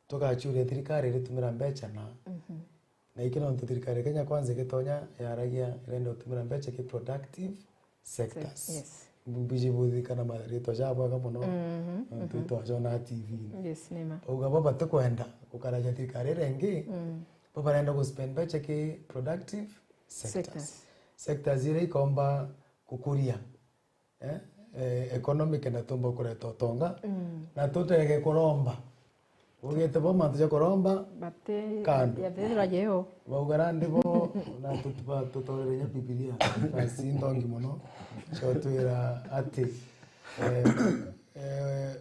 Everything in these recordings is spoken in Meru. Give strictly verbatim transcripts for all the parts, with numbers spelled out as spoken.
tugachuria thirikari iritumira mbeca na, na iki nontu thirikari ya Kenya Kwanza igitonya yaragia irenda gutumira mbeca ki productive sectors. Yes. Mbiji buthi kana maritwa jabwega mono, nontu itwajona T V-ini. Yes, nima. Bauga bo batikwenda gukaragia thirikari iria ingi, bo barenda guspend mbeca ki productive sectors. Sectors. Sectors iria ikomba gukuria eh, eh, economy kenda tumba kureta utonga, na tutege kuromba. Ugite bo mantu ja kuromba, bati kando. Yathithira jeo. Bauga nandi bo, na tutuba tutorere nya Bibilia, basi ndongi mono, ciotwira ati, eh, eh,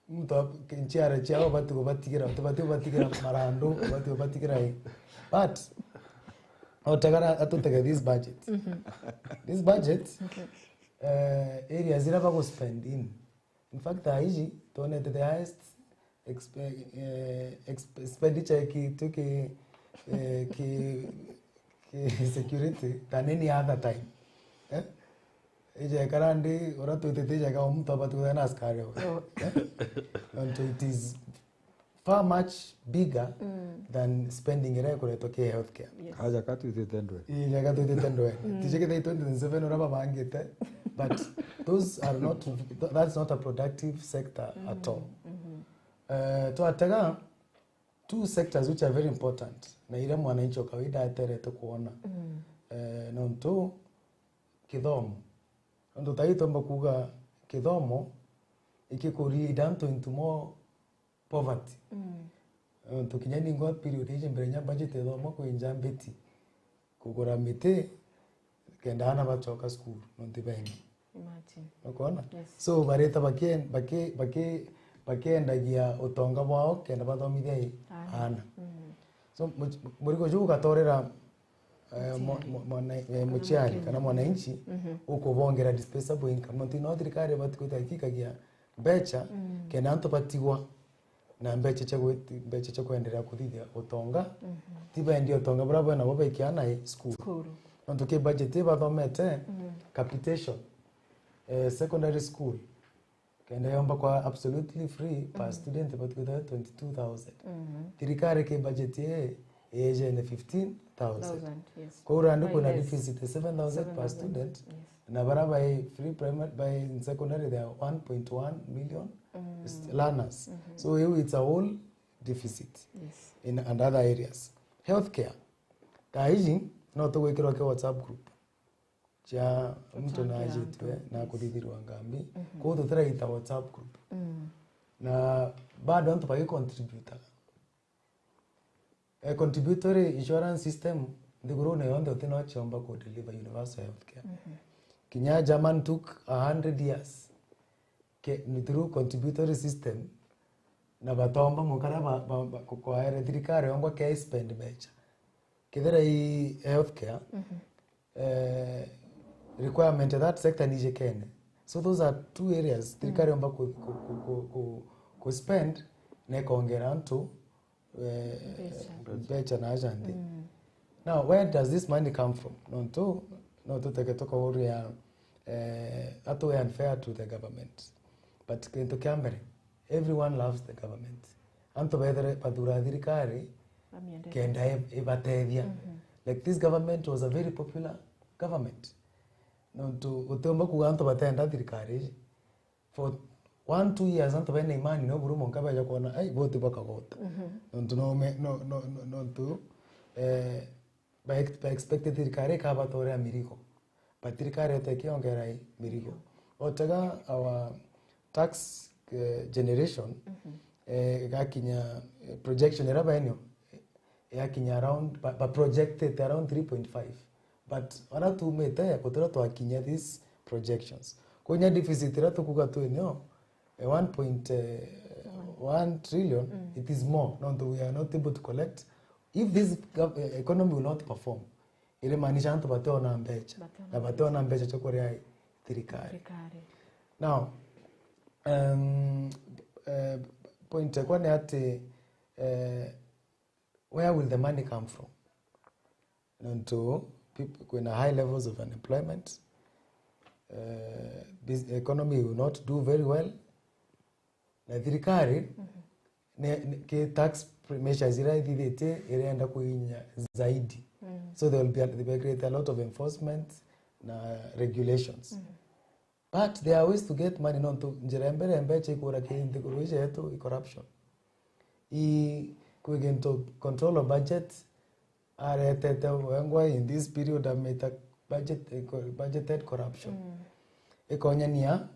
muntu wa, nchiara ciao bati kubatigira, tubati kubatigira marandu, bati kubatigira i. But, otegara atutege this budget. This budget, eh, areas iria baguspend in. In fact, thaa iji, twonete the highest expe-, eh, exp-, expenditure ki, tu ki, eh, ki, ki security than any other time. Eh? Ijekara ndi, uria twitite ijeka o muntu abati kuthana askari o. Oh. Eh? And so it is far much bigger than spending iria ikuretwo ki healthcare. Yes. Aja ka twithite ndwe. Ii, aja ka twithite ndwe. Tiji kithai twenty twenty-seven uria babangite, but those are not, that's not a productive sector at all. Eh, twatega two sectors which are very important, na iria mwananchi wa kawaida aterete kuona. Eh, nontu kithomo. Nontu tai twamba kuuga kithomo ikikuria idanto into more poverty. Nontu kinya ningwa period iji mbere nya budget ithoma kwinja mbiti kugura miti kenda ana bacoka cukuru nontu bengi. Imagine. Ukona? Yes. So bareta bakien-, baki-, baki-, bakiendagia utonga bwao kenda bathomithia i ana. So much-, murigo juu ugatorera eh, mo-, mo-, mwana-, eh, muciari kana mwananchi ukubongera disposable income. Nontu no thirikari ibati gwita ikikagia mbeca kenda antu batigwa na mbeca cia gwit-, mbeca cia kwenderea kuthithia utonga. Ti bendi utonga buria bwena bo baikia ana i cukuru. Cukuru. Nontu ki budget ibathomete capitation, eh, secondary school, kenda yomba kwa absolutely free per student, but with twenty-two thousand. Thirikari ki budget ye, yejene fifteen thousand. Thousand, yes. Kwa urandi kuna deficit seven thousand per student. Yes. Na bara by free primary, by in secondary, there are one point one million learners. So you, it's a whole deficit. Yes. In and other areas. Healthcare. Thaa iji, no tugwikirwa ki WhatsApp group cia muntu na ajitwe na kuthithirwa ngambi. Kuu tutiraita WhatsApp group. Na bado antu bagicontributaga. Eh, contributory insurance system, nthigurune yonthe uti no ciomba ku deliver universal healthcare. Kinya German took a hundred years ke, ni through contributory system, na batomba mukara ba, ba, ba, ku-, kwaere thirikari yongwa ke spend mbeca. Kethira i healthcare, eh, requirement ya that sector ni ijikene. So those are two areas thirikari yomba ku, ku, ku, ku, ku, ku spend na ikongera antu, eh, mbeca na aja nthi. Now, where does this money come from? Nontu, no tutege tukauria, eh, atu we unfair to the government. But kintu kia mbere, everyone loves the government. Antu bethere bathura thirikari kenda i-, ibatethia. Like, this government was a very popular government. Nontu utiumba kuuga antu batenda thirikari iji. For one, two years antu bena imani no buru monka beja kwona, ai, vote bakavota. Nontu no me-, no, no, no, nontu, eh, ba ex-, ba expected thirikari ikabatorera mirigo. But thirikari ete ikiongera i mirigo. Otega our tax, eh, generation, eh, igakinya, eh, projection era baenio, eh, igakinya around, ba, ba projected around three point five. But ara tumite, gutira twakinya these projections. Konya deficit ira tukuga twinio, eh, one point one trillion, it is more. Nontu we are not able to collect. If this gov-, eh, economy will not perform, irimaanisha antu bationa mbeca. Bationa na bationa mbeca cia kuria thirikari. Thirikari. Now, um, eh, point yakwa ni ati, eh, where will the money come from? Nontu peop-, kwina high levels of unemployment, eh, bus-, economy will not do very well, na thirikari ne, ne, ki tax pre-, measures iria ithithitie irenda kuinya zaidi. So there will be a, they will create a lot of enforcement na regulations. But there are ways to get money, nontu njira ya mbere ya mbecha ikura ki nthiguru iji yetu i corruption. I, kwi gintu control of budget aretete wengwa in this period amita budget, budgeted corruption. Ikonyania,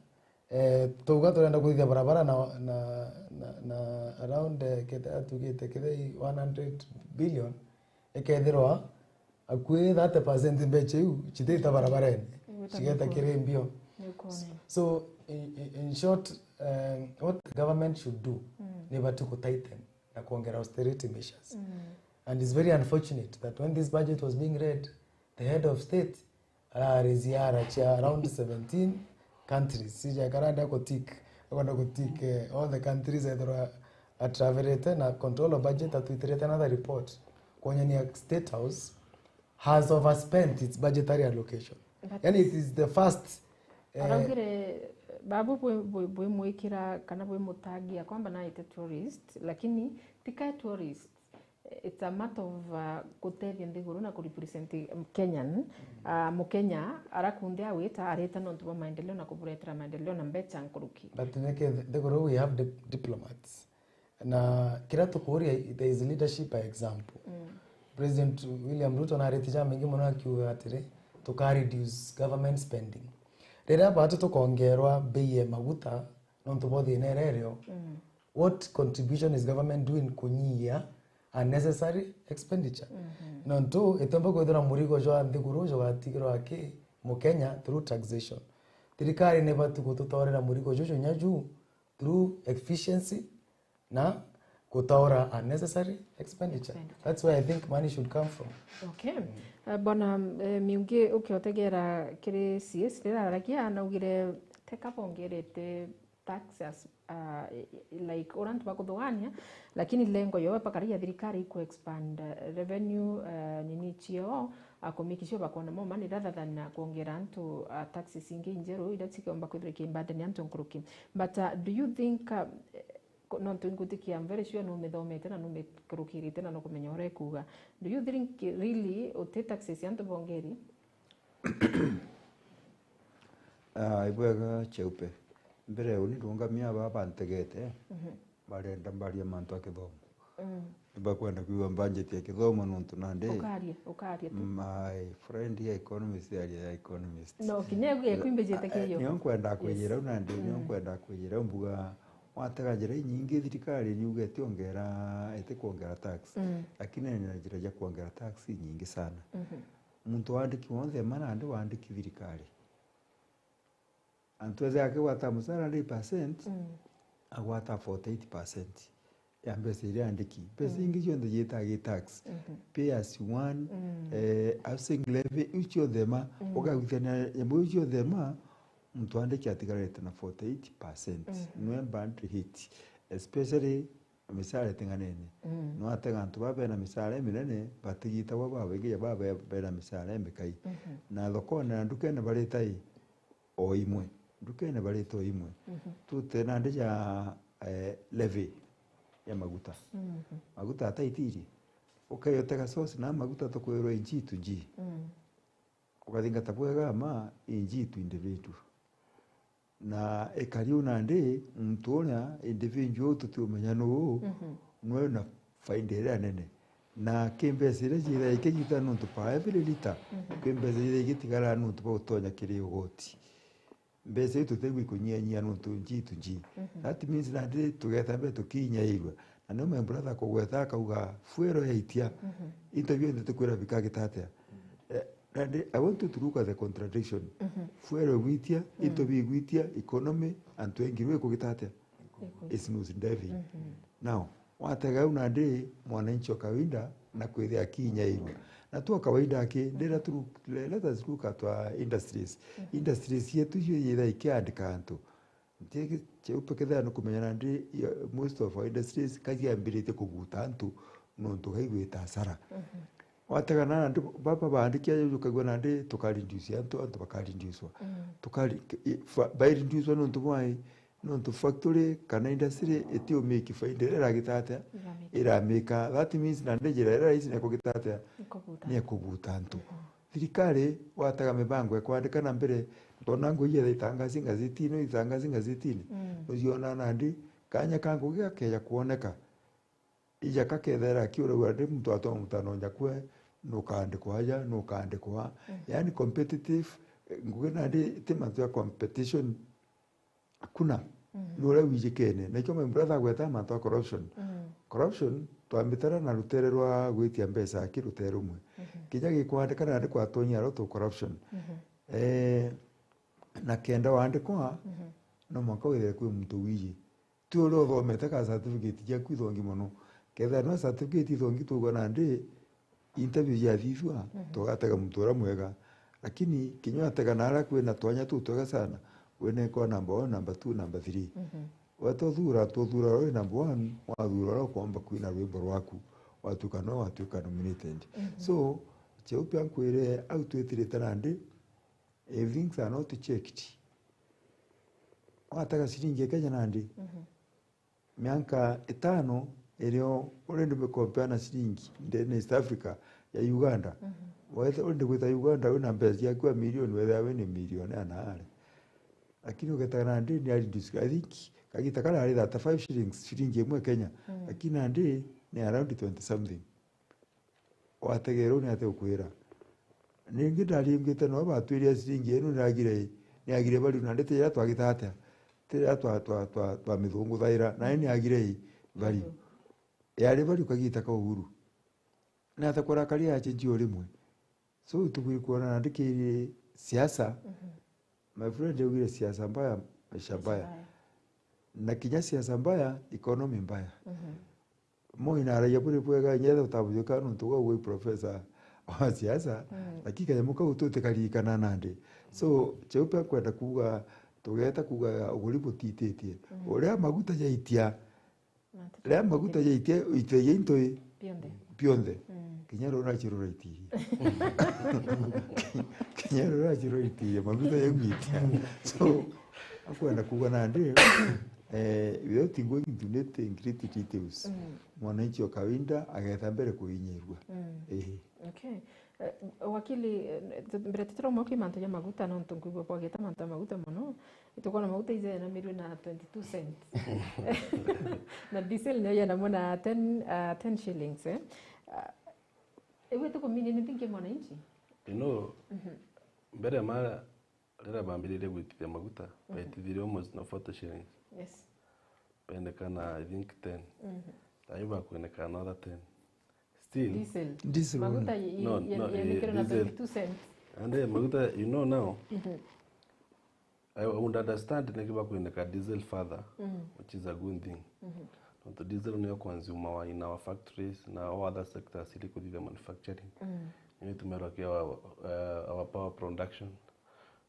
eh, tuuga turenda kuthithia barabara na, na, na, na around, eh, kethira tugite kethira i one hundred billion, ikethirwa akui thirty percent mbecha iu citita barabarene, cigeta kiri mbio. So, in, in, in short, um, what the government should do, ni bati ku tighten na kuongera austerity measures. And it's very unfortunate that when this budget was being read, the head of state arari ziara cia around seventeen countries, cia karanda ku tick, akwenda ku tick, eh, all the countries ethirwa atravelete na control of budget atwitirite another report kuonyania State House has overspent its budgetary allocation. But yani, it is the first, eh, araugire babu bwi-, bwi-, bwimwikira kana bwimutagia kwamba naite tourist, lakini tika tourist, it's a matter of, uh, gutethia nthiguru na ku represent, um, Kenyan. Uh, Mukenya arakunde awita arita nontu bwa maendeleo na kuburetera maendeleo na mbecha nkuruki. But niki nthiguru we have dip-, diplomats. Na kiria tukuria, there is leadership by example. President William Ruto nariti jamaingi mono akiuga atiri, tuka reduce government spending. Riria batu tukongerwa bei ya maguta nontu bwa thina iria irio, what contribution is government doing kunyihia unnecessary expenditure? Nontu itiumba kwithirwa murigo jwa nthiguru jugatigirwa aki Mukenya through taxation. Thirikari ni ibati gututorera murigo juju nya juu through efficiency na gutaura unnecessary expenditure. Expenditure. That's where I think money should come from. Okay. Uh, bwana, eh, Miungi, ukiotegera kiri C S riria aragia, anaugire teka bongerete taxes, uh, i-, i-, like, uria antu bakuthugania, lakini lengo yo bakaragia thirikari iku expand, uh, revenue, uh, nini cio, uh, ku make sure bakona mo money rather than, uh, kuongera antu, uh, taxes ingi injeru iria cikiomba kwithirwa ikimbandania antu nkuruki. But, uh, do you think, uh, ko-, nontu ngutikia, I'm very sure numithomete na numikurukirite na nukumenya uria ikuuga. Do you think really uti taxes antu bongeri? Ah, ibwega Cheupe. Mbere uni ndungamia aba bantegete, barenda mbaria mantu a kithomo. Nibakwenda kwigua budget ya kithomo nontu nandi, ukaria, ukaria tu. My friend ya economist aria ya economist. No, kinya egu ya kwimbijite kiyo. Nio nkwenda kwijira u nandi, nio nkwenda kwijira u mbuga, watega njira inyingi thirikari niuga itiongera, itikwongera tax. Lakini ina njira cia kwongera tax inyingi sana. Muntu wandiki wonthe ma nandi wandiki thirikari. Antu ethira akigwata mucara hundred percent, agwata forty-eight percent ya mbeca iria andiki. Mbeca ingi cionthe ciitaga gi tax. Pay as you earn, eh, housing levy, iu cionthe ma, ukagwithania nyambo iu cionthe ma, muntu andiki atigarite na forty-eight percent. Nwe band hit, especially micara iting'anene. Nwatega antu baa bena micara iminene, batigitagwa babaingi ja baa be-, bena micara imikai. Na thokone na ndukene barita i o imwe. Ndukene barita o imwe. Tute nandi ja, eh, levy ya maguta. Maguta ataitirie. Ukai utega source na maguta tukwirwa inji itu nji. Ukathingata bwega ma inji itu individual. Na ikari u nandi, muntu uria individual tutiumenya nuu, nwe na faida iria nene. Na ki mbeca iria ciithaga ikigita nontu per every litre, kwi mbeca iria igitigara nontu bwa gutonya kiri ugoti. Mbeca iu tutigwi kunyianyia nontu nji itu nji. That means nandi tugeta mbere tukinyairua. Na nio my brother kugweta akauga, fuel yaitia, into bionthe tukwira bikagita atia? Eh, nandi, I want you to look at the contradiction. Fuel igwitia, into bigwitia, economy, antu engi rwe kugita atia? It's nose diving. Now, watega u nandi mwananchi wa kawaida na kwithia akinyairua. Na tu wa kawaida aki, ndira tu look, le-, let us look at our industries. Industries cietu cio yitha ikiandika antu. Nti ki-, Cheupe kethira nukumenya nandi, most of our industries ka ciambiritie kubuta antu nontu gaigwita hasara. Watega na antu baba baandiki aja ukagua nandi tukareduce antu, antu bakareducewa. Tukari-, i-, fa-, baireducewa nontu bwai, Nontu factory kana industry iti umake faida iria iragita atia? Iramake. Iramake. That means nandi njira iria rahisi ni kugita atia? Ni kuguta. Ni kuguta antu. Mhm. Thirikari watega mibango ya kwandika na mbere, ntona ngugi ya itangazi ngazetini, itangazi ngazetini. Mm. Nuciona nandi kanya ka ngugi gakeja kwoneka. Ija kakethera ki urauga ndi muntu atwa mutano njakwe, nukaandikwa aja, nukaandikwa. Mhm. Yani competitive, eh, ngugi nandi ti mantu ya competition. Kuna, mhm, ni uria wijikene. Nikio my brother agweta mantu a corruption. Mm. Corruption, twambitara na rutere rwa gwitia mbeca ki rutere rumwe. Mhm. Kinya gikwandikana nandi kwatonyia aro tu corruption. Mhm. Eh, na kenda wandikwa, mhm, no mwanka withire kwi muntu wiji. Ti uria uthomete ka certificate ciaku ithongi mono. Kethira no certificate ithongi tugwa nandi interview ciathithua, mhm, tugatega muntu uria mwega. Lakini kinya watega na aria kwina twanya tutwega sana, wina ikwa number one, number two, number three. Mhm. Weta uthura, tuthura uria wi number one, wathura uria ukomba kwina rwimbo rwaku, watuika no, watuika nominated. Mhm. So, cheu pia nkwire, au twitirite nandi, if things are not checked, watega ciringi ya Kenya nandi, mhm, mianka itano irio urendi umekompea na ciringi ndene East Africa ya Uganda. Mhm. Wetha urendi gwita Uganda wina mbeca ciaku ya milioni, wethira wina milioni ana are. Lakini ugetaga nandi ni a reduce, I think, kagita kara ari thirty-five shillings, ciringi imwe Kenya. Mm. Lakini nandi ni around twenty something. Wategeera uu ni atia ukwira? Ningi ndariungite no batwiria ciringi inu niragire, niagire value na ndete iria twagita atia? Ti iria twa, twa, twa, twamithunguthaira, nayo niagire i value. Mhm. Yari value kagita ka Uhuru. Ni atia kurakari ya change o rimwe? So, tubui kuona nandi kiri siasa. Mhm. My friend augire, "Siasa mbaya, maisha mbaya." Maisha mbaya. Na kinya siasa mbaya, economy mbaya. Mhm. Moi na aragia buri bwega, inya ethira utabujuka nontu gwe ugwe professor wa siasa, mm, lakini kanyamo kau tutikarikana nandi. So, cheupe kwenda kuuga, tugeta kuuga uguri butititie. Mm. Uria maguta jaitia, na tuti- riria maguta jaitia, itagia into i? Bionthe. Bionthe. Mm. Kinya rurachi ruraitiria. Kinya rurachi ruraitiria, maguta jau gwitia. So, akwenda kuuga nandi, eh, without going into nitty gritty details, mm, mwananchi wa kawaida agetha mbere kuinyirua. Mm. Ehe. Okay. Eh, wakili, eh, mbere tutirauma ki mantu ja maguta, nontu nkwigua bwagita mantu ja maguta mono, itukwona maguta ijena mirwe na twenty-two cents. Na diesel nayo yenamwe na ten, ah, ten shillings, eh? Ah, iwe tukumini ni thingi mwananchi? You know, mhm, mbere ma riria bambiririe gwitithia maguta, mhm, baitithirie almost na forty shillings. Yes. Bendekana, I think, ten. Mhm. Thayu bakwendeka another ten. Still. Diesel. Diesel. Maguta only. Ye-, ye-, no, ye-, no, ye-, eh, yendekirwe na diesel. Twenty-two cents. And then maguta, you know now, mhm, I would understand niki bakwendeka diesel further, mm, which is a good thing. Mhm. Nontu diesel niyo consumawa in our factories na all other sectors ili kuthithia manufacturing. Mm. Niyo itumirwa ki our, uh, our power production.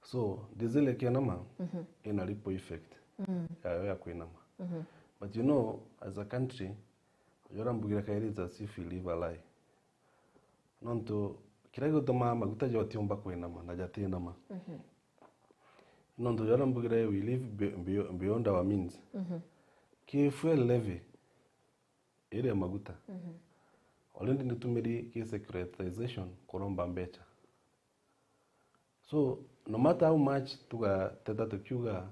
So, diesel ikienama, mhm, ina ripple effect, mm, yayo ya kwinama. Mhm. But you know, as a country, uria mbugira kairi is as if we live a lie. Nontu kiria gitumaa maguta jotiumba kwinama na jatinama. Mhm. Nontu uria mbugira we live be-, be-, beyond our means. Mhm. Ki fuel levy iria maguta. Mhm. Already nitumiri ki securitization kuromba mbecha. So, no matter how much tugateta tukiuga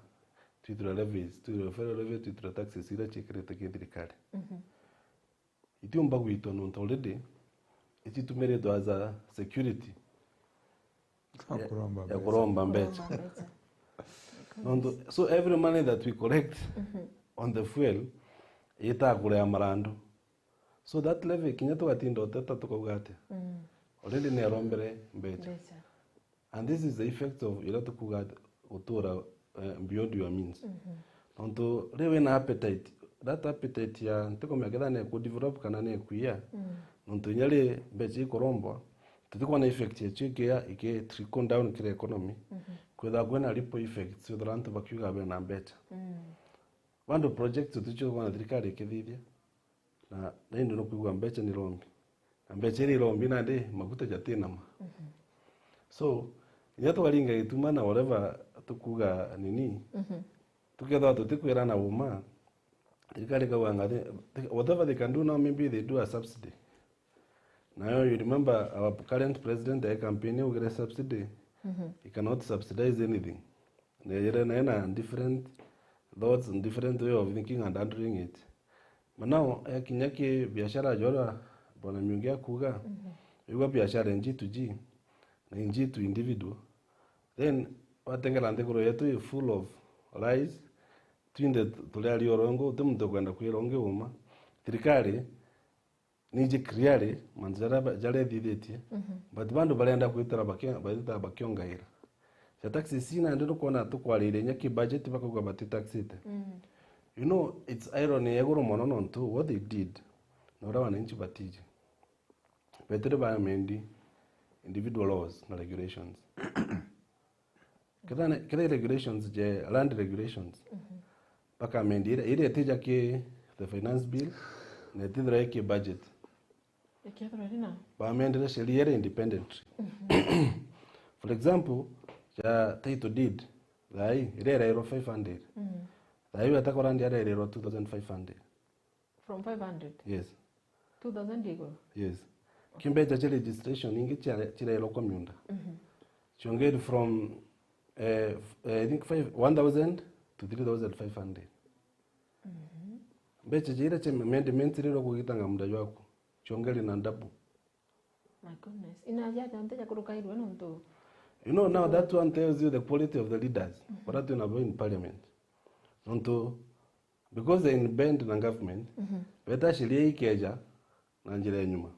twitire levies, twitire federal levy, twitire taxes iria ciikirite ki thirikari. Mhm. Itiumba gwitwa nontu already ititumiritwe as a security ya, ya kuromba mbecha. Kuromba mbecha. Kuromba mbecha. Nontu, so every money that we collect, mhm, on the fuel, itaa kurea marandu. So that levy, kinya tugatinda uteta tukauga atia? Mm. Already ni arombere mbecha. Mbecha. And this is the effect of iria tukuga ati gutura, eh, beyond your means. Mhm. Nontu ri wina appetite, that appetite ya ntikumenya ketha ni ku develop kana ni kuiya. Mm. Nontu inya ri mbecha ikurombwa, tutikwona effect yacio ikiya, iki trickle down kiri economy. Mhm. Kwithagwa kwina ripple effects, withira antu bakiuga bena mbecha. Mm. Bado project tucio kwona thirikari ikithithia. Na, na indi nukwigua mbecha ni rombi. Na mbecha iri rombi nandi maguta jatinama. Mhm. So, inya twaringa gituma na whatever tukuga nini, mhm, tukethirwa tutikwirana uma, thirikari ikauga ngathi, whatever they can do now, maybe they do a subsidy. Nayo, you remember our current president e campaign augire subsidy, you cannot subsidize anything. Nejere naye na different thoughts and different way of thinking and handling it. But now, yakinya ki biashara jora Bwana Miungi akuga, igua biashara inji to ji, na inji to individual. Then, watengera nthiguru yetu i full of lies, twinthe turiaria urongo, uti muntu ukwenda kwira ungi uma. Thirikari, niji clearly mantu jaria ba-, jaria ithithitie, but bandu barenda kwithira baki-, baithira bakiongaira. Cia taxes ii nandi nukwona tukwariria inya ki budget bakauga batitaxite. You know, it's irony ya iguru mono nontu what they did, na uria wananchi batiji. Betire ba amend individual laws na regulations. Kethira ne-, kethira i regulations je, land regulations, baka amend iria, iria itija ki the finance bill, na itithira iki budget. Ikethirwa iri na? Ba amendire sheria iria independently. For example, ya title deed, thai, iria irairwa five hundred. Thai weta kurandi arairwa two thousand five hundred. From five hundred? Yes. Two thousand iguru? Yes. Kimbecha cha registration ingi chira-, chirairwa kwa miunda. Chiongeri from, eh, f-, eh, I think five, one thousand to three thousand five hundred. Mbecha jira cha amendments rero kugitanga muda jwaku. Chiongeri na double. My goodness. Ina aja jonthe jakurukairwe nontu. You know, now that one tells you the quality of the leaders. Bara twina bo in parliament. Nontu, because they in bed na government, beta sheria ikeja na njira ya nyuma.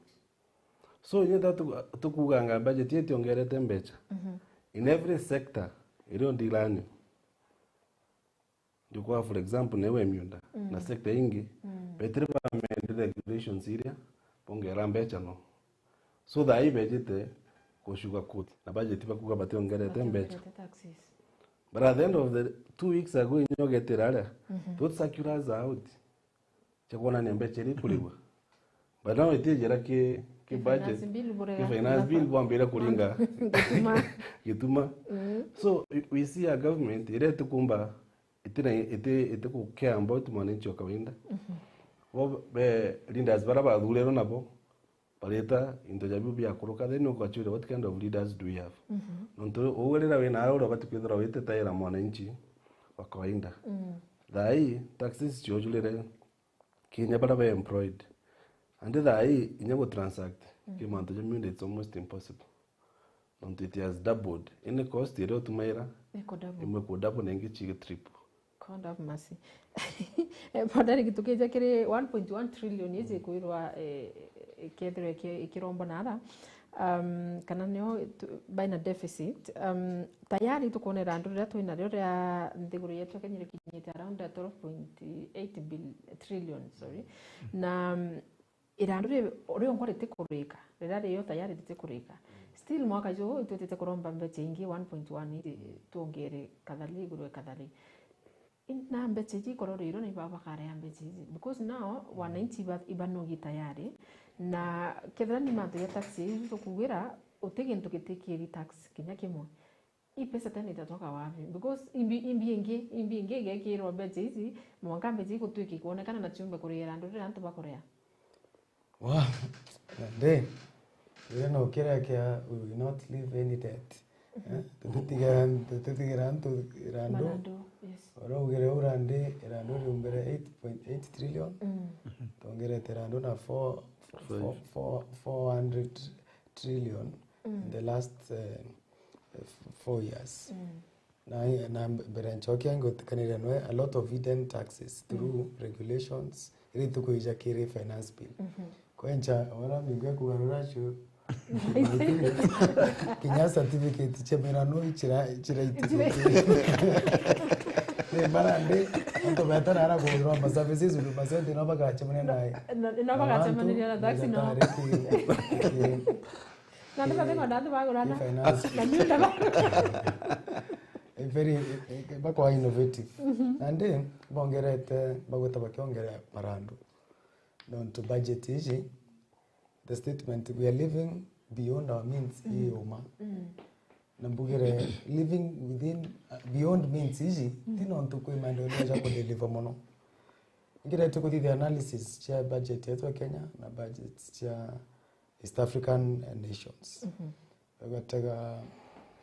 So, inya ta tu-, tukuganga budget yetu iongerete mbecha. In every sector, irio ndirani. Ndikwa, for example, newe miunda, na sector ingi, betire ba amend regulations iria, bongera mbecha no. So, thai bejite ku sugarcoat, na budget bakuga bationgerete mbecha. Bationgerete taxes. But at the end of the two weeks ago, inyogetera aria, those circulars are out. Cha kwonania mbecha iria ikurigwa. But now itijira ki, ki budget, ki finance bill, ki finance bill bwambire kuringa gituma. Gituma. So, we, we see a government iria itikumba, itina, iti, iti ku care about mwananchi wa kawaida. Bo, be, leaders bara bathurirwe nabo, bareta into ja biu biakuruka, then ukachuria, what kind of leaders do we have? Nontu uu rira wina aria uria ubati kwithirwa wititaira mwananchi wa kawaida. Thai, taxes ciojurire, kinya bara be employed. And thai, inya gu transact, ki mantu ja miunda, it's almost impossible. Nontu it has doubled. Any cost iria utumaira, imwe ku double na ingi chige triple. God have mercy. Eh, Padari, tukija kiri one point one trillion iji kwirwa, eh, ikethirwa iki-, ikirombo nara, um, kana nio tu-, by na deficit, um, tayari tukwona irandu riria twinario ria nthiguru yetu ya Kenya rikinyite around twelve point eight bill-, trillion, sorry. Na, um, irandu ri-, riongo ritikurika, riria rio tayari ritikurika. Still mwaka juu itwitite kuromba mbecha ingi one point one iji tuongere kathari iguru ya kathari. In-, na mbecha iji ikororeirwe na iba bakarea mbecha iji. Because now wananchi iba-, ibanogi tayari. Na kethira ni mantu ya tax iji tukugira, uti gintu gitikiri tax kinya kimwe. Ii pesa tena itatoka wapi? Because imbi, imbi ingi, imbi ingi igekirwa mbecha ici, mwanka mbecha igutwika ikwonekana na ciumbe kuria andu riria antu bakuria. Wa, nandi, riria no kiria kia, we will not leave any debt. Eh? Tutitigira, tutitigira antu irandu. Marandu, yes. Uraugire urandi, irandu riumbire eight point eight trillion. Mm. Tongerete irandu na four, four, four, four hundred trillion in the last, eh, f-, four years. Mm. Na, na mbere nchokia ngutikaniria nwe, a lot of hidden taxes through regulations, iria itukwija kiri finance bill. Mhm. Kwencha, ora mingi kugarura chu, kinya certificate cia mirano ichira, ichira itukwija. Ni mara ndi, antu betana ara kuhurwa ma services, Huduma Center, no bagachemania naye. No, no bagachemania na taxi, no. Na antu bathing'o na antu bagurana. Finance. Na miunda ba. Eh, very, eh, eh, bakwa innovative. Mhm. Nandi, bongerete, bagwita bakiongera marandu. Nontu budget iji, the statement, "We are living beyond our means," mm, i uma. Mm. Na mbugire living within, uh, beyond means iji, ti nontu kwi maendeleo ja kudeliver mono. Ngiretwe kuthithia analysis cia budget yetu ya Kenya na budget cia East African, uh, nations. Ugatega,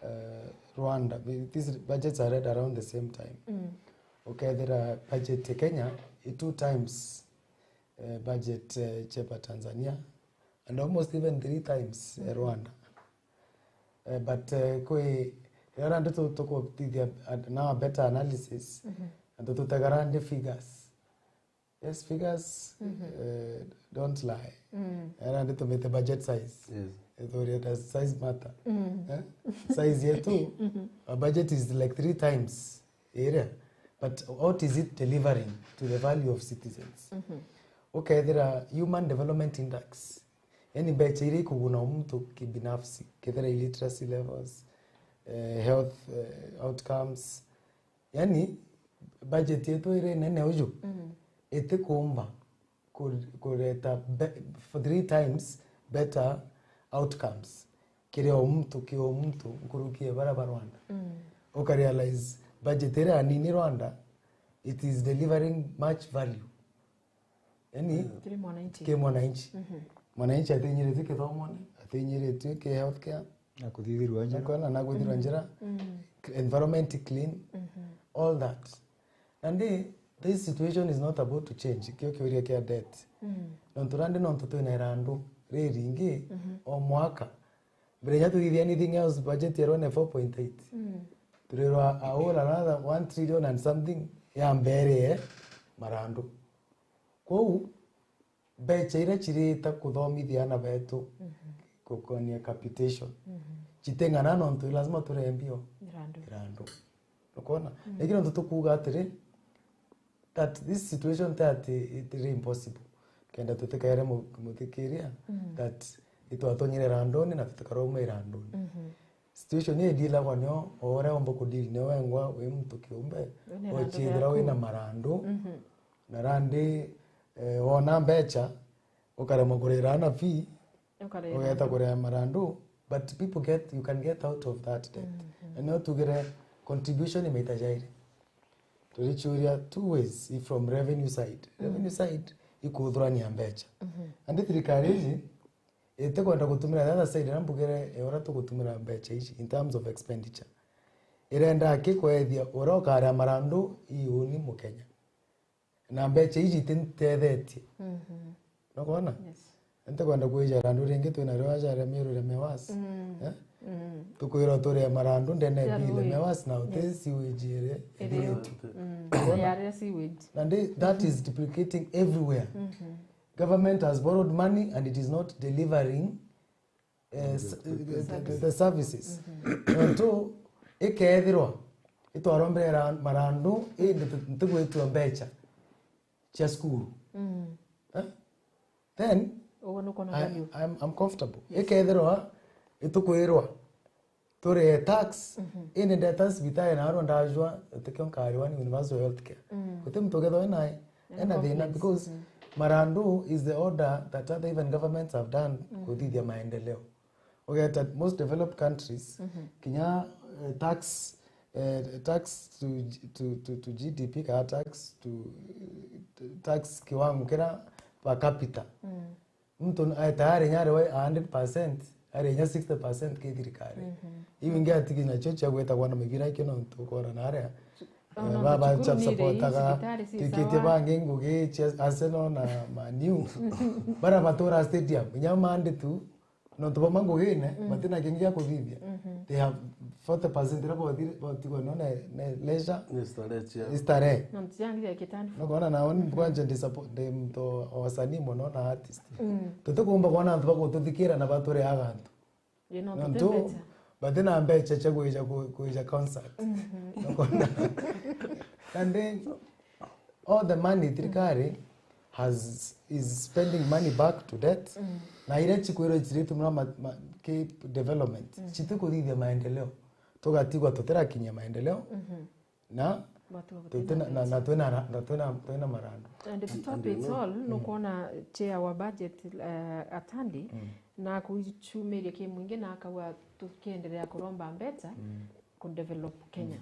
uh, Rwanda, these budgets are read around the same time. Ukethira budget ya Kenya i two times, uh, budget, uh, chepa Tanzania, and almost even three times, uh, Rwanda. Eh, but, eh, kwi riria nandi tu-, tukutithia, uh, now a better analysis, antu tutegara ndi figures. Yes, figures, eh, don't lie. Riria nandi tumite budget size. Yes. Ithuria, does size matter? Eh? Size yetu, our budget is like three times area. But what is it delivering to the value of citizens? Ukethira Human Development Index, yani mbecha iria ikuguna o muntu kibinafsi, kethira illiteracy levels, eh, health, eh, outcomes. Yani budget yetu iri nene uju, itikumba ku-, kureta be-, for three times better outcomes kiri o muntu, ki o muntu, nkuruki ya bara ba Rwanda. Ukarealize budget iria anini Rwanda, it is delivering much value. Yani, kiri mwananchi. Kiri mwananchi. Mwananchi atinyiritue kithomone, atinyiritue ki healthcare. Na kuthithirua njira. Nakona, na kuthithirua njira. Environment clean. All that. Nandi, this situation is not about to change. Kio kiuria kia debt. Nontu nandi nontu twina irandu riringi o mwaka. Mbere ya tuthithia anything else, budget ya Rwanda ni four point eight. Turirwa a whole another one trillion and something ya mbere marandu. Kwou, mbecha iria cirita kuthomithia ana betu gukonia capitation, citing'ana nontu lazima turembio irandu. Nukwona? Lakini nontu tukuuga atiri, that this situation ti ati it is impossible. Kenda tutikaere mu-, muthikiria, that itwatonyire iranduni na tutikarauma iranduni. Situation ii idilagwa nio o uria umba kudeal nio wengwa wi muntu kiumbe, wina irandu uchiithira riaku. Wina marandu, na randi, eh, wona mbecha, ukaremwa kurira ana fee, ukarira ugeeta kuria marandu, but people get, you can get out of that debt. Na nio tugire contribution imaita jairi. Turichuria two ways, i from revenue side. Revenue side ikuthurania mbecha. Andi thirikari iji itikwenda gutumira the other side, na mbugire, e, uria tugutumira mbecha ici in terms of expenditure. Irenda ki kwethia uria ukaria marandu i uni Mukenya. Na mbecha ici itintethetie. Nukwona? Yes. Ntikwenda kwija irandu ringi twina rio aja ria Meru ria Mewas. Eh? Tukwirwa turia marandu ndene ya bill Mewas na uti sewage iri ithiritue. Yaria sewage. Na ndi, that is duplicating everywhere. Government has borrowed money and it is not delivering, eh, s-, the, the, the services. Nontu ikethirwa itwarombera marandu, indi tu-, ntigwitwa mbecha cia cukuru. Eh? Then, uguo nukwona I, value. I'm, I'm comfortable. Yes. Ikethirwa itukwirwa turie tax, indi ndeta cibitari na arwa ndajwa, utikio nkariwa ni universal health care. Guti muntu ugethwa enae, ena thina, because marandu is the order that other even governments have done kuthithia maendeleo. Ugeta most developed countries, kinya, eh, tax, eh, tax to, to, to, to G D P, kana tax to, tax kiwango kira per capita. Muntu ae tayari nyari wa a hundred percent, ari nya sixty percent ki thirikari. Iu ingi atigi nacio cia gwitagwa na mibira ikio nontu ukora na aria, eh, baba cha supportaga, twikitie bangi ngugi cia Arsenal na Man U. Bara batura stadium, inya mandi tu, nontu bauma ngugine, batina kingi gia kuthithia. They have forty percent iria bothire, botigwa no ne, ne leisure. Ni starehe cia. Ni starehe. Nontu cia ngi ya kitani. Nukwona na oni bwanje ndi support, ndi muntu wa wasanii mono na artist. Tutikumba kwona antu bagututhikira na batureaga antu. Ii, nontu tuti mbecha. Batina mbecha cia kwija ku-, kwija concert. Nukwona? And then, all the money thirikari has, is spending money back to debt. Na iria cikwirwo ciritumira ma-, ma-, ki development, citikuthithia maendeleo. Tugatigwa tutirakinyia maendeleo. Na Watu wa Twi-, twina, na, na twina ra-, na twina, twina marandu. And to top it all, nukwona chair wa budget, eh, Atandi, na kuchumiria ki mwingi na akauga tukiendelea kuromba mbeca ku develop Kenya.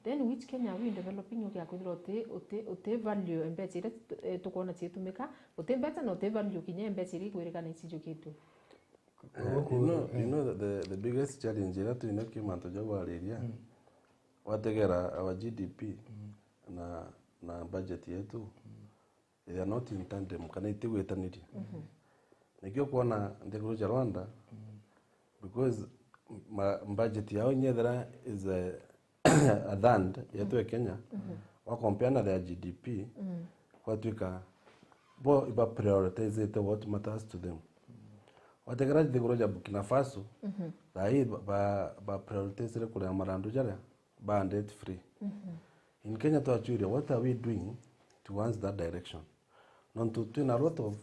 Then which Kenya are we developing ukia kwithirwa uti, uti, uti value mbeca iria tu-, eh, tukwona ciitumika, uti mbeca na uti value kinya mbeca iria ikwirikana icijukitue. Eh, you know, you know the, the, the biggest challenge iria twina ki mantu ja gwariria, wategera our G D P na, na budget yetu, they are not in tandem, kana itigwitaniria. Nikio kwona nthiguru ja Rwanda, because ma-, budget yao inyethera is a, a third yetu ya Kenya, wa compare na their G D P, gwatuika bo iba prioritizete what matters to them. Wategera nthiguru ja Burkina Faso, thaa ii ba, ba, ba prioritizire kuria marandu jaria ba debt free. In Kenya twachuria, what are we doing towards that direction? Nontu twina a lot of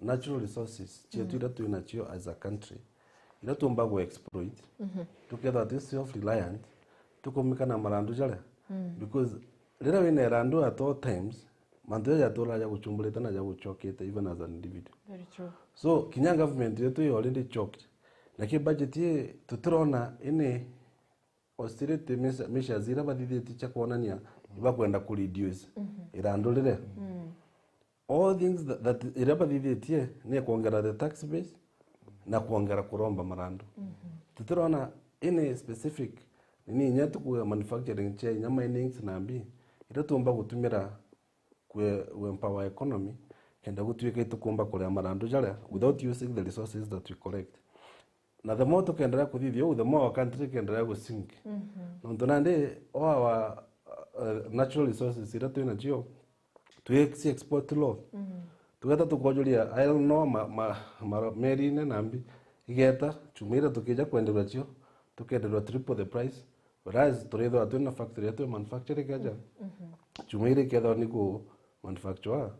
natural resources cietu iria twinacio as a country, iria tuumba gu exploit, tukethirwa twi self reliant, tukumika na marandu jaria. Because riria wina irandu at all times, mantu jaja jaturaga jaguchumburite na jaguchokete, even as an individual. Very true. So, kinya government yetu i already choked. Lakini budget ii tutirona ini austerity measure-, measures iria bathithitie cia kwonania ibakwenda ku reduce irandu riria. All things that, that iria bathithitie ni kwongera the tax base na kwongera kuromba marandu. Tutirona any specific nini inya tukuga manufacturing chair, inya minings na mbi, iria tuumba gutumira kwe-, ku empower economy, kenda gutuika itukumba kuria marandu jaria without using the resources that we collect. Na the more tukenderea kuthithia uu, the more our country ikenderea gu sink. Nontu nandi all our, uh, natural resources iria twinacio, twi-, ci export low. Tugeta tukojuria iron ore ma, ma, ma, merine na mbi, igeta, chuma iria tukija kwenderwa cio, tukenderwa triple the price. Whereas turithirwa twina factory yetu ya manufacturing aja. Chuma iria ikethirwa ni ku manufacture,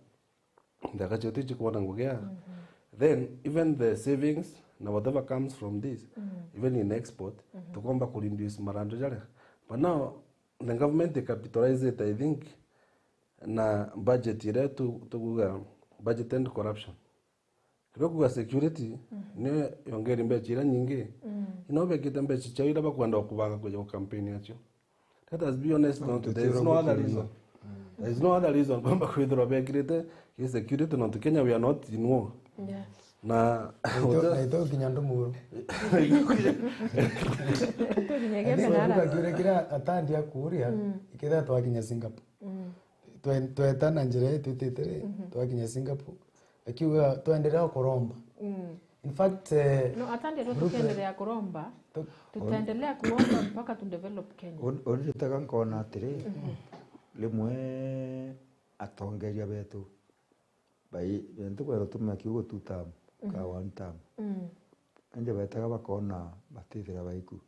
nthaka cietu icikwona ngugi ya. Then even the savings na whatever comes from this, even in export, tukomba ku reduce marandu jaria. But now the government capitalized, I think, na budget iria tu-, tukuga budget and corruption. Kiria kuga security, ni yongeri mbeca iria nyingi. Ino bekite mbeca ciao iria bakwenda kubanga kuja ku campaign yacio. Let us be honest, no, there is no other reason. There is no other reason kwamba kwithirwa bekirite ki security, nontu Kenya we are not in war. Yes. Na naitho kinya ndumuru. Tukinya Kenya na ara. Kiria, kiria Atandi akuria, ikethira twakinya Singapore. Twe-, tweta na njira ii twitite ri, twakinya Singapore. Akiuga twenderea kuromba. In fact, eh, no, Atandi, no, tukienderea kuromba, tu-, tutaendelea kuromba mpaka tu develop Kenya. Uni njitaga nkona atiri, rimwe atongeria betu, bai, ntikwenda tumia kiugo two term, ka one term. Indi betaga bakona batithira baiku.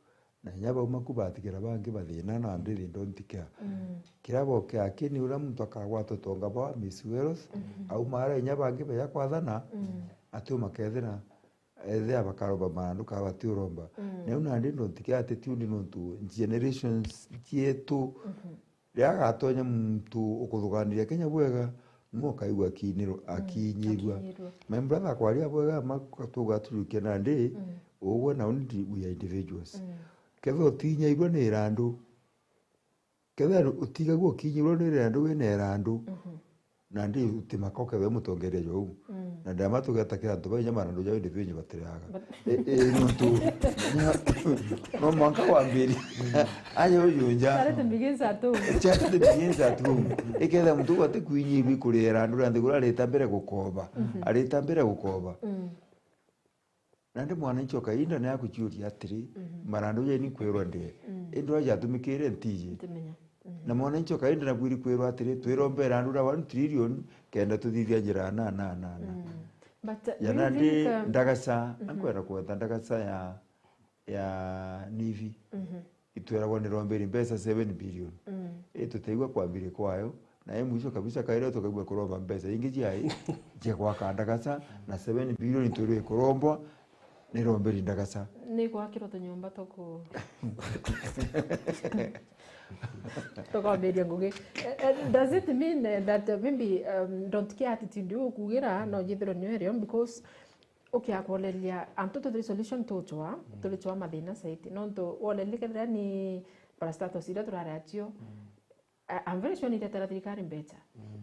Na inya bauma ku batigira bangi bathina na ndiri ndontikea. Kiria boke akini uria muntu akagwata utonga bwa Miss Wealth, auma ara inya bangi beja kwathana, ati umakethira, ethira bakaromba marandu ka batiuromba. Neu nandi ndontikea ati tiundi nontu generations cietu, riria agatonya muntu ukuthuganiria Kenya bwega, nwe ukaigua akinyirwa, akinyirwa. Akinyirwa. My brother, kwaria bwega, ma tuga tujukia nandi, ugwe na undi, we are individuals. Kethira utinyairua ni irandu, kethira utigagua ukinyirwa ni irandu, wina irandu, nandi utimaka ukethira wi mutongeria jwa uu. Na ndama tugeta kira antu bainya marandu jao indi benye batiraga. But e, e, nontu, no mwanka wambiri. Aja ujunja. Charity begins at home. Charity begins at home. Ikethira muntu uu atikwinyirua ikuria irandu ria nthiguru, arita mbere gukoba. Arita mbere gukoba. Nandi mwananchi o kainda ni akuciuria atiri, marandu jeni kwirwa ndie. Indi uria jatumikire ntiji. Ntimenya. Na mwananchi o kainda nabwiri kwirwa atiri, twirombe irandu ria one trillion, kenda tuthithia njira na, na, na, na. But, uh, do you think, um, ndagaca, ankwenda kweta ndagaca ya, ya Nivi. Itwiragwa niromberi mbeca seven billion. Ii tutaigua kwambiria kwayo, na i mwisho kabisa kaireo tukaigua kuromba mbeca ingi ciai, cia gwaka ndagaca, na seven billion twirwe ikurombwa niromberi ndagaca. Ni gwakirwa tunyomba tuku. Tukambiria ngugi. Eh, eh, does it mean, eh, that, uh, maybe, um, don't care attitude ukugira no jithiro nio erio? Because ukiakwoleria antu tuthiri solution tuchwa, tulichwa mathina saiti. Nontu woleria kethira ni parastatals iria turari acio, I- I'm very sure niretera thirikari mbecha.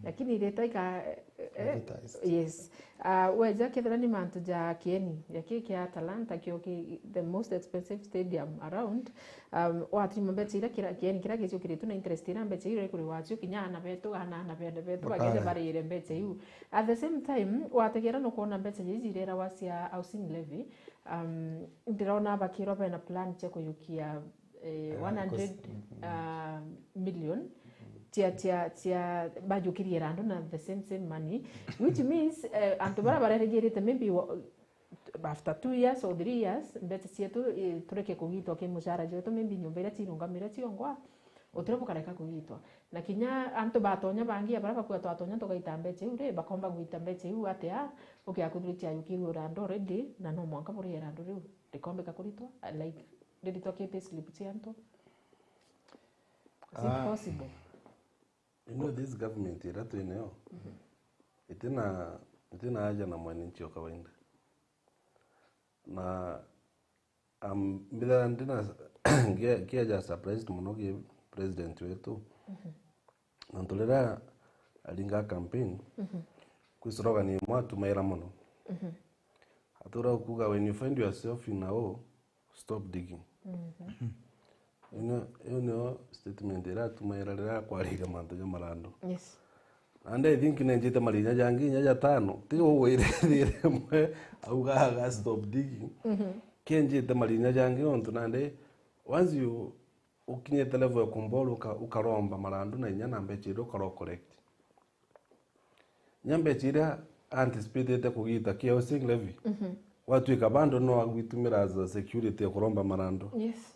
Lakini ireta ika, eh, eh, Advertised. Yes. Uh, weja kethira ni mantu ja kieni, ya ki kia Talanta, kio ki the most expensive stadium around. Um, watirima mbecha iria kira kieni kira gicukiritwe na interest iria mbecha iu ikuri wacio kinya ana betu, ana ana bende betu, bagende barire mbecha iu. At the same time, wategera no kuona mbecha ici irera wa cia housing levy. Um, ndirona bakirwa bena plan cia kuyukia, eh, one hundred, uh, million cia, cia, cia bajukirie randu na the same, same money, which means, eh, antu bara barerigirite maybe wa- after two years or three years, mbecha cietu, eh, tureke kugitwa ki mucara jwetu, maybe nyumba iria cirungamire ciongwa, utire bukareka kugitwa. Na kinya antu batonya bangi, bara bakua twatonya tugaita mbecha iu ri, bakomba gwita mbecha iu atia, ukiakuthiritia ayukirwe randu already, na no mwanka burie randu riu. Rikombika kuritwa, like, riritwa ki payslip cia antu? Is it possible? You know, this government iria twinayo, itina, itina haja na mwananchi wa kawaida. Na, um, mbithaga ndina, ngia- ngiaja surprised muno ki president wetu. Nontu riria aringa campaign, kwi slogan imwe atumaira muno. Atura kuuga, "When you find yourself in a hole, stop digging." Ino, iyo niyo statement iria atumaira riria akwariria mantu ja marandu. Yes. And I think nenjite marinya jangi inya jatano. Tiga ugwire thire imwe augaga, "Stop digging." Kenjite marinya jangi nontu nandi, once you ukinyite level ya kumbora uka-, ukaromba marandu na inya na mbecha iria ukaro collect. Inya mbecha iria anticipatete kugita kia housing levy, gwatuika bando no agwitumira as a security ya kuromba marandu. Yes.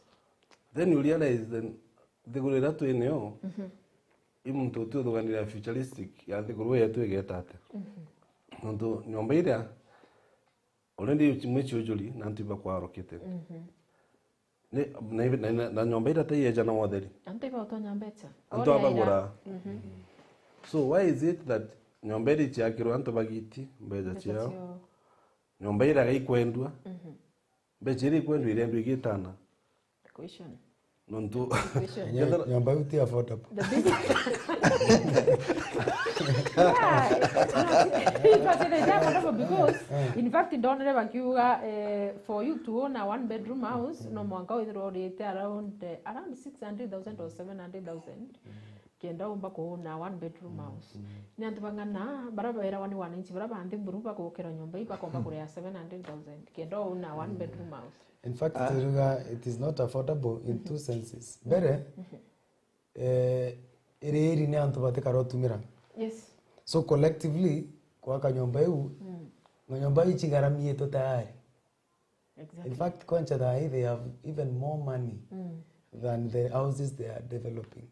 Then you realize then thiguru iria twinayo, i muntu utiuthuganira futuristic ya thiguru yetu igeta atia. Nontu nyomba iria already mwici ujuri na antu ibakwarokete. Ni, na, na, na, na nyomba iria taiyeja na wotheri. Antu ibatonya mbecha. Antu abagura. So why is it that nyomba iria iciakirwe antu bagiti mbecha ciao? Nyomba iria ikwendua, mbecha iria ikwendua irendua igitana. Question. Nontu question. Nyomba iu ti affordable. The big- Yeah, it was affordable because, in fact, ndonere bakiuga, eh, for you to own a one bedroom house, no mwanka withirwe urite around, eh, around six hundred thousand or seven hundred thousand. Kenda umba kuuna one bedroom house. Ni antu bang'ana bara bairawa ni wananchi bara banthi buru bagukira nyomba ii bakomba kuria seven hundred thousand kenda uuna one bedroom house. In fact, turuga it is not affordable in two senses. Mbere, eh, iri iri ni antu batikara utumira. Yes. So collectively, gwaka nyomba iu, na nyomba iu cigaramiitwe tayari. Exactly. In fact, kwancha thaa hii they have even more money than the houses they are developing.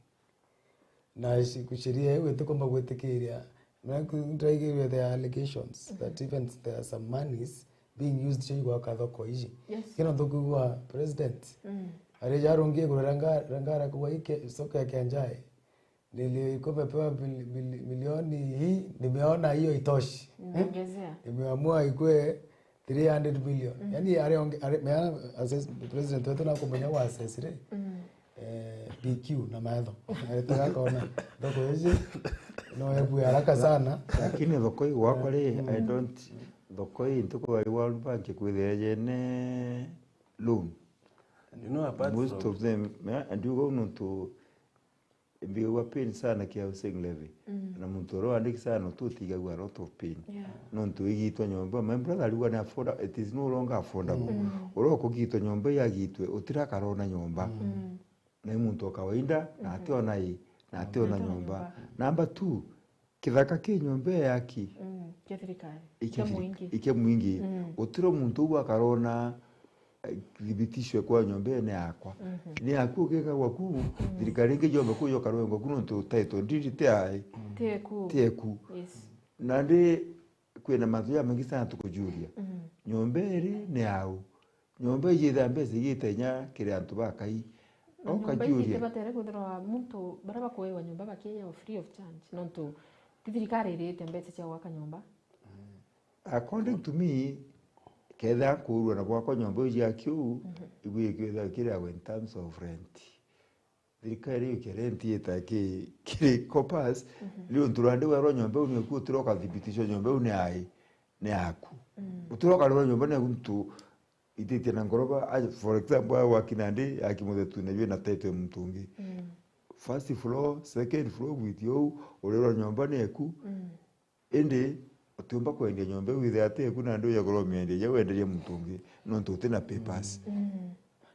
Na shi- sheria iu itikomba gwitikiria. Na ku- ndraigirwe there are allegations that even there are some monies being used cio igwaka thoko iji. Yes. Kino ntukwigua president. Ari jarungie iguru ranga ranga rakugwa ike soko ya Kianjai. Nilikuwa nimepewa mil- mil- milioni hii, nimeona hiyo itoshi. Nimeongezea. Nimeamua ikue three hundred million. Yaani, ari onge- ari- meana assess- president wetu nakumenya wa assess ri, eh, P Q na metho. Aretega kona thoko ici no ebue haraka sana. Lakini thoko ii gwakwa ri, I don't, thoko ii ntukuga ri World Bank kwithira yene loan. You know, apart most from of them, yeah, ndiuga uu nontu mbigagua pain sana kia housing levy. Na muntu uria wandiki sana tutigagua a lot of pain. Yeah. Nontu igitwa nyomba, my brother ariuga ni afforda-, it is no longer affordable. Uria ukugitwa nyomba ii agitwe, utirakarona nyomba. Na i muntu wa kawaida, na ationa i, na ationa nyomba. Number two, kithaka ki nyomba ii yaki. Mm, kia thirikari. Ikia thiri- muingi. Ikia muingi. Gutiro muntu uu akarona, eh, thibitisho kwa nyomba ii ni yakwa. Ni yaku ugikagwa ku, thirikari ingi yombe ku yokarwengwa ku nontu title deed ti ai. Ti eku. Ti eku. Yes. Nandi kwina mantu jamaingi sana tukujuria. Nyomba iri ni yau? Nyomba iji ithaa mbeca igite inya kiri antu bakai. Na nyomba iji itibatere kwithirwa muntu, baria bakuewa nyomba bakiewa free of charge, nontu ti thirikari irite mbeca cia gwaka nyomba. According to me, kethira kuurua na gwakwa nyomba iu cia kiu, igwikithwa kiriagwa in terms of rent. Thirikari iu kia rent ita ki, kiri corpus, ni untu randi werwa nyomba iu ni yaku, utiroka thibitisho nyomba iu ni ai, ni yaku. Utiroka rwa nyomba ni yaku ntu ititie na ngoroba, aja, for example, aja gwaki nandi, aki muthetu na jwi na title ya muntu ungi. First floor, second floor, gwiti uu, urirwa nyomba ni eku. Indi utiumba kwendia nyomba iu withe ati eku nandi uja kuromiendia ja wenderia muntu ungi, nontu uti na papers.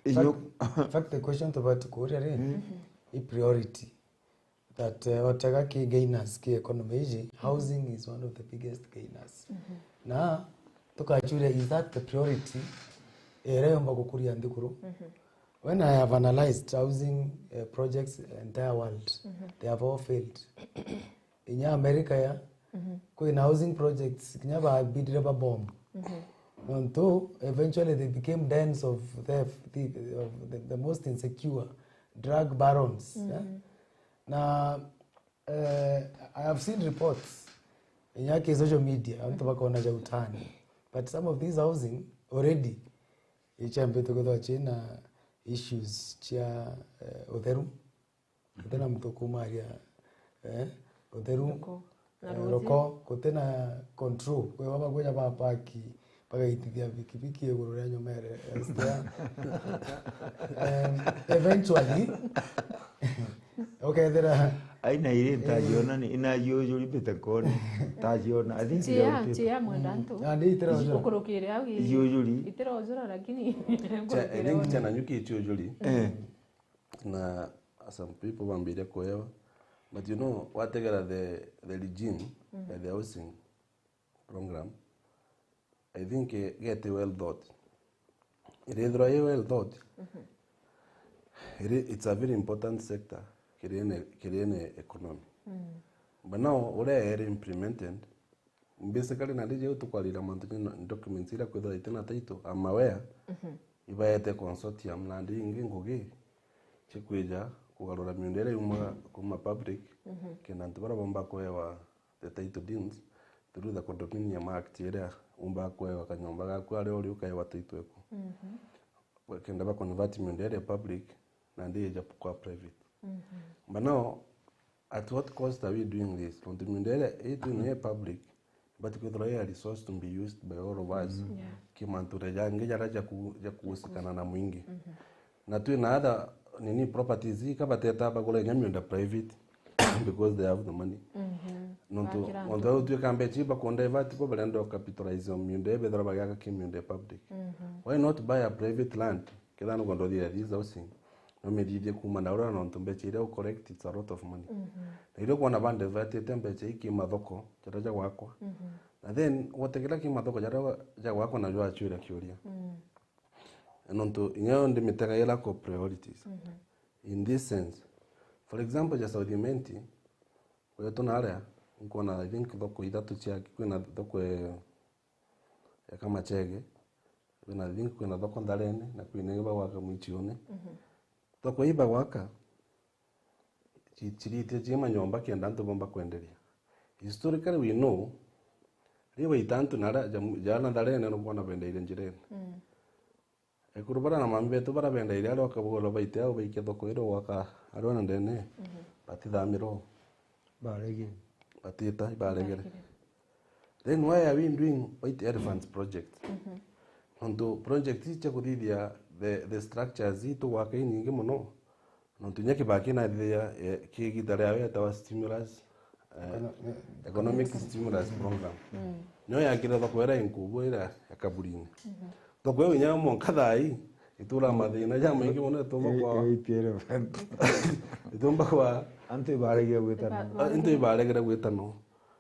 Inyo- Fact, fact, the question tubati kuria ri, i priority. That, eh, otega ki gainers ki economy iji, housing is one of the biggest gainers. Na tukachuria, is that the priority iria yomba gukuria nthiguru? When I have analyzed housing, eh, projects entire world, they have all failed. Inya America ya, kwina housing projects kinya babidire ba bomb. Nontu eventually they became dens of theft, the, of the, the most insecure drug barons, eh? Na, eh, I have seen reports inya ki social media, antu bakona ja utani. But some of these housing already ichambite kwithirwa china issues chia, eh, utheru. Guti na muntu ukumaria, eh, utheru, roko, eh, roko, guti na control. Kwi baba kuja ba park, bagaitithia bikibiki iguru ria nyuma ya stair. Em, eventually, ukethira aina iri ntajiona ni, inajiujuri mbite nkoni. Ntajiona, I think chia, chia mwenda ntu. Ah, ni itira ujura. Ukurukire au i-, ijiujuri. Itira ujura, lakini cha, I think cha nanyuki ichiujuri. Eh. Na some people bambiria kuewa. But you know, wategera the, the regime ya the housing program, I think, eh, get well thought. Irithirwa i well thought, iri, it's a very important sector kiri any, kiri any economy. But now, uria iri implemented, basically, nandi jau tukwarira mantu ni documents iria kwithirwa itina title, I'm aware, ibaete consortium nandi ingi ngugi cia kwija kugarura miunda iria yumaga kuma public, kenda antu baria bomba kuewa the title deeds through the Condominium Act, iria umba kuewa kanyomba gaku aria uri ukaewa title eku. Kenda ba convert miunda iria public nandi ija kwa private. But now, at what cost are we doing this? Nontu miunda iria itu ni public, but kwithirwa i a resource to be used by all of us. Yeah. Ki mantu ja jangi jaria ja ku-, ja kuhusikana na mwingi. Na twi na other nini properties, ika bateta bagura inya miunda private because they have the money. Nontu, bakira nontu antu. Au twika mbecha iba kuonda ivati bo barenda capitalize on miunda ibe, bethira bagiaka ki miunda public. Why not buy a private land? Kethira nukwenda uthithia this housing, no mithithie kuma na uria, nontu mbecha iria u collect, it's a lot of money. Na iria ukwona bandivatite mbecha ii ki mathoko jaria ja gwakwa. Na then, wote kira ki mathoko jaria ja gwakwa najo achwira kiuria. Nontu inya yo ndimitega i lack of priorities. In this sense, for example, ja South Imenti, uria tunaria, nkwona, I think, thoko ithatu cia, kwina thoko e, ya Kamachege, kwina, I think, kwina thoko Ntharene, na kwina ingi bagwaka Mwichiune. Thoko ii bagwaka, chi-, chiritie chi manyomba kenda antu bomba kwenderia. Historically, we know, riria waita antu na aria ja-, ja na Ntharene nukwona bendeire njirene. Ekuru baria na mami betu baria bendaire aria ukabugura baite au baikia thoko iria ugwaka aria na ndene, batithamira u. Baregere. Batita, ibaregere. Baregere. Then why are we doing white elephants project? Nontu project ici cia kuthithia the, the structures ii tugwaka inyingi mono, nontu inya kibaki nathithia, eh, ki igita riawe yetawa stimulus, eh, econo-, eh, economic stimulus program. Nio yakire thoko iria inkubu iria ya Kaburini. Thoko iu inya mwanka thaa ii itura mathina jamaingi mono, itumba kwa, itumba kwa antu ibaregire gwitana. Ah, into ibaregere gwitana.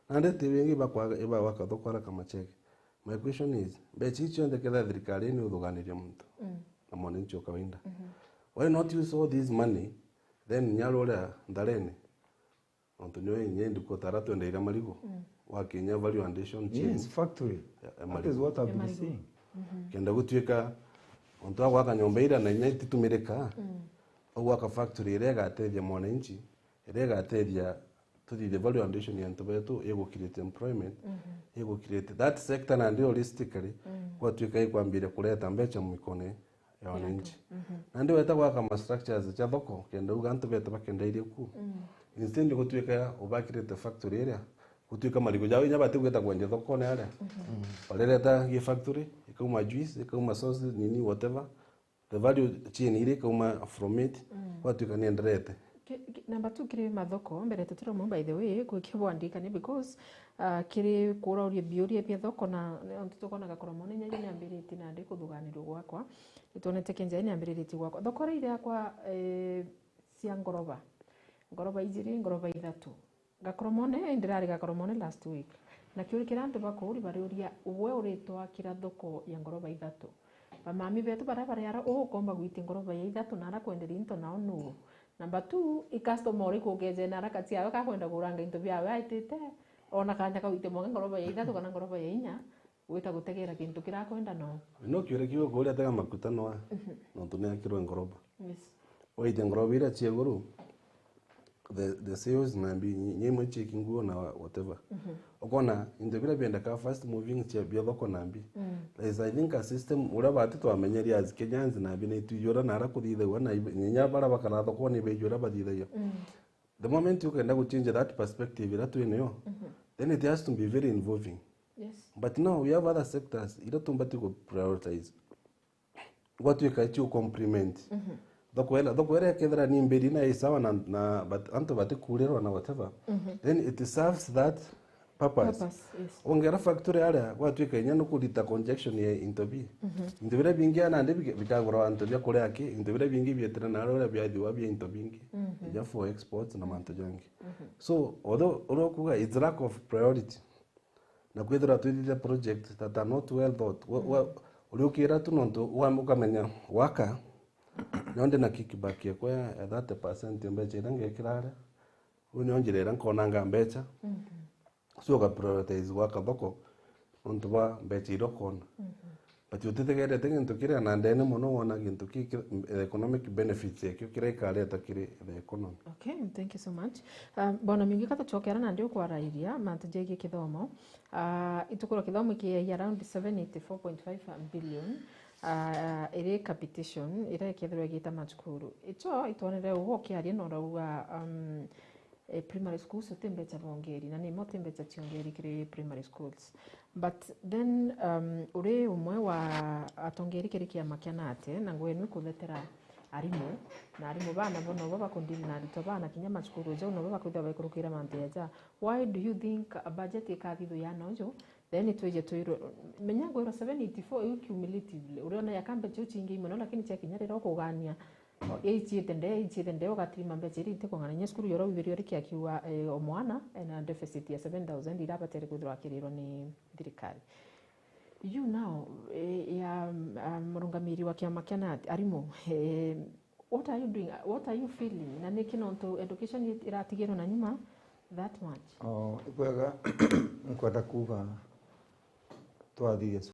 Nandi ti bingi ibakwaga, ibagwaka thoko aria Kamachege. My question is, mbecha icio cionthe kethira thirikari ni uthuganiria muntu na mwananchi wa kawaida, why not use all this money then nyari uria Ntharene? Nontu niwe inya ndikuta aria twendeire marigu, wakinya value addition chain. Yes, factory. Ya, ya marigu. That is what I've been saying. Kenda gutuika untu wa gwaka nyomba iria na inya ititumirika, mm, Au gwaka factory iria igatethia mwananchi, iria igatethia tuthithie value addition ya antu betu, igu create employment, igu create that sector nandi holistically, gwatuika ikwambiria kureta mbeca mwikone ya wananchi. Nandi weta gwaka ma structures cia thoko, kenda uga antu beta bakenda iria ku. Instead gutwika ubakirite factory iria, gutwika marigu jao inya bati gwita kwendia thokone aria. Barireta gi factory, ikauma juice, ikauma sauce, nini, whatever. The value chain iria ikauma from it, gwatuika ni enderete. Ki- ki- Number two, kiri mathoko, mbere tutiromwe, by the way, kwi kibwandikania because, ah, kiri kurauria biuria bia thoko na, na ntu tukona Gakoromone inya niambiritie nandi kuthuganirua gwakwa. Nitwonete Kienjai niambiritie gwakwa. Thoko iria iria kwa, eh, cia ngoroba. Ngoroba ijiri, ngoroba ithatu. Gakoromone, indi ndirari Gakoromone last week. Na kiuri kiria antu bakuri bariuria, we uritwakira thoko ya ngoroba ithatu. Bamami betu baria bari ara, uu ukomba gwitia ngoroba ya ithatu na ara kwenderia into nao nuu? Number two, i customer uriku ugeje na araka ciawe kakwenda kuranga into biawe aitite, ona kanya ka gwitia mwanka ngoroba ya ithatu kana ngoroba ya inya, gwita gutegera kintu kirakwenda no. No kiuria kiu ukuria tega makuta noa, nontu ni akirwe ngoroba. Yes. Waite ngoroba iria cia iguru, the, the sales na mbi, nya imwe ciiki nguo na whatever. Ukona into biria biendeka fast moving cia bia thoko na mbi. There is, I think, a system uria bati twamenyeria as Kenyans na mbi ni twijura na ara kuthithagua na ibe- nya bara bakara thokoni beijura bathithagia. The moment ukenda guchange that perspective iria twinayo, then it has to be very involving. Yes. But now we have other sectors iria tumbati ku prioritize. Gwatuika icio complement. Thoko ela, thoko ela ikethira ni mbiri na i sawa na, na but antu batikurirwa na whatever. Then it serves that purpose. Purpose, yes. Ongera factory aria gwatuika inya nukurita congestion ya into bi. Into biria bingi ana ndi bika- bikagura antu bia kuria aki, into biria bingi bietire na aria biathiwa bia into bingi. Ija for exports na mantu jangi. So, although uria ukuga it's lack of priority, na kwithirwa twithithia project that are not well thought. Wa- wa- uriukira tu nontu wa- ukamenya waka, no ndi na kickback yakwa ya, ya thirty percent ya mbeca iria ngekira aria. Uu nio njira iria nkonanga mbeca. So uka prioritize gwaka thoko nontu bwa mbeca iria ukona. But utithegerete gintu kiria na ndene mono wona gintu ki, ki, economic benefits yakio kiria ikareta kiri the economy. Okay, thank you so much. Um, bona mingi katuchokera nandi ukwarairia mantu jegie kithomo. Uh, itukuro kithomo ki around seven eighty four point five billion, uh, iri capitation iria ikethirwa igita macukuru. Icho itwonere ugu ukiaria na urauga, um, eh, primary schools uti mbeca bongeri, na nimo uti mbeca ciongeri kiri primary schools. But then, um, uri umwe wa atongeri kiri kiama kia nate, na ngwenu ikuthetera arimu, na arimu bana bo nobo bakundini na arutwa bana kinya macukuru jau nobo bakwithirwa baikurukira mantu jaja. Why do you think a budget ikathithwa ya noju? Then twije twirwe, menya ngwirwa seven eighty four iu cumulatively. Uriona ya kambe ciu cingi mono, lakini ciakinya riria ukugania, o, ya iciite ndee, iciite ndee, ugatirima mbeca iria itikung'ana. Inya cukuru yora wibiri ori kiakiwa, eh, o mwana ena deficit ya seven thousand irabatere kwithirwa akirirwa ni thirikari. You now, eh, ya, um, murungamiri wa kiama kia nate, arimu, eh, what are you doing? What are you feeling? Na niki nontu education iratigirwe na nyuma that much? Oh, ibwega nkwenda kuuga twathithia